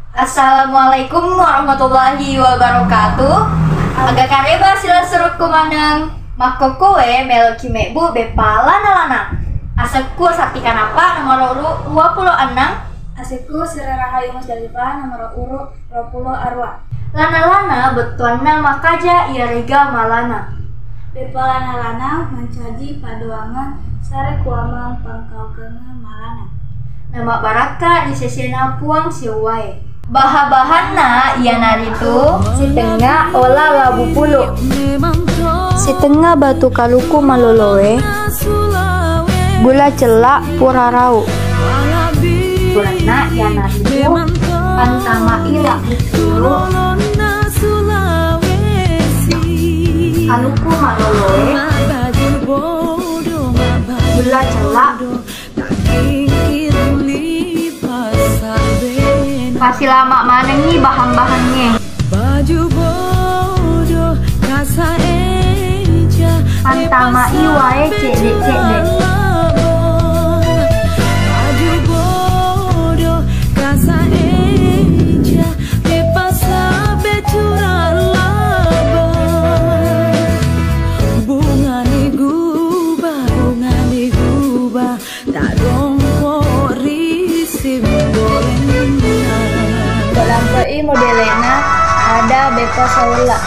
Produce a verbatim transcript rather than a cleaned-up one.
Assalamualaikum warahmatullahi wabarakatuh. Aga kareba silessurukku maneng. Makkokkoe meloki mebbu beppa lana-lana. Asekku Sakti Kanapa, nomoro uru dua puluh enam. Asekku Sri Rahayu Musdalifah, nomoro uru dua puluh arua. Lana-lana bettuanna makaja iyarega malana. Beppa lana-lana mancaji padoangeng sare kuameng pangkaukengnge malana. Namabbarakka ri sesena Puang seuwae. Baha-bahanna iyanaritu sitengnga ola labu pulu, sitengnga batu kaluku maloloe, gula cella pura rau. Puranna iyanaritu pantamai labu pulu, kaluku maloloe, gula cella. Pasilama manengngi bahang-bahangnge. Pantamai wae cedde-cedde. Tagongko ri simbolenna. Lampe'i modele'na ada beppa saulla.